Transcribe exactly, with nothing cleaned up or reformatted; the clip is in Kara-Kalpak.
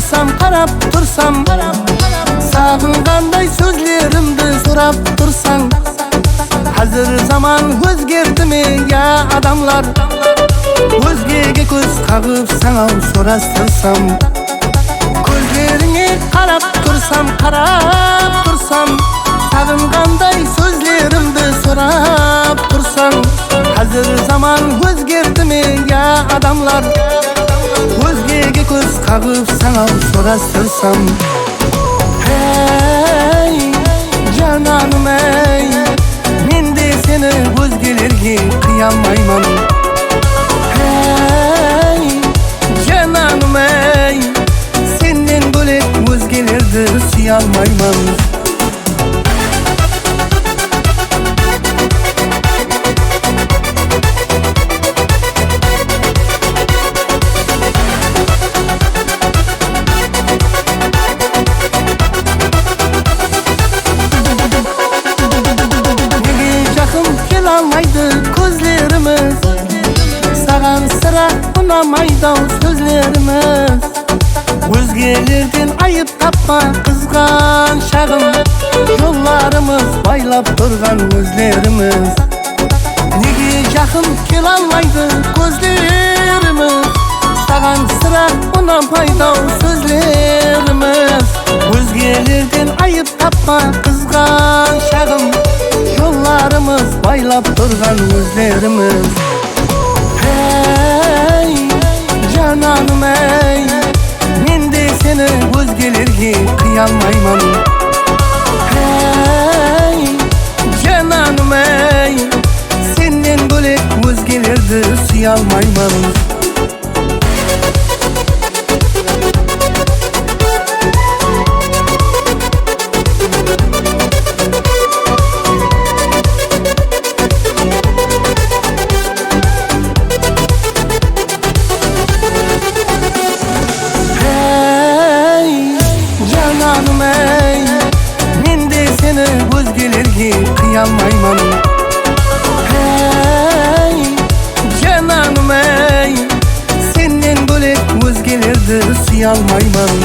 Qarap tursam, saǵınǵanday sózlerimdi sorap tursań. Házir zaman ózgerdi me, ya adamlar? Ózgege kóz qaǵıp sańa sorastırsam. Kózlerińe qarap tursam, qarap tursam, saǵınǵanday sózlerimdi sorap tursań. Házir zaman ózgerdi me, ya adamlar? Ózgege kóz qaǵıp sańa sorastırsam. Hey, jananım-ey, men de seni ózgelerge qıya almayman. Hey, jananım-ey, sennen bólek ózgelerdi súye almayman. Nege jaqın kele almaydı kózlerimiz? Saǵan sirá unamaydı-aw sózlerimiz. Ózgelerden ayıp tappa, qızǵanshaǵım, jollarımız baylap turǵan ózlerimiz. Nege jaqın kele almaydı kózlerimiz? Saǵan sirá unamaydı-aw sózlerimiz. Ózgelerden ayıp tappa, qızǵanshaǵım, jollarımız baylap turǵan ózlerimiz. Hey, jananım-ey, men de seni ózgelerge qıya almayman. Hey, jananım-ey, sennen bólek ózgelerdi súye almayman. Hey, jananım-ey, men de seni ózgelerge qıya almayman. Hey, jananım-ey, sennen bólek ózgelerdi súye almayman.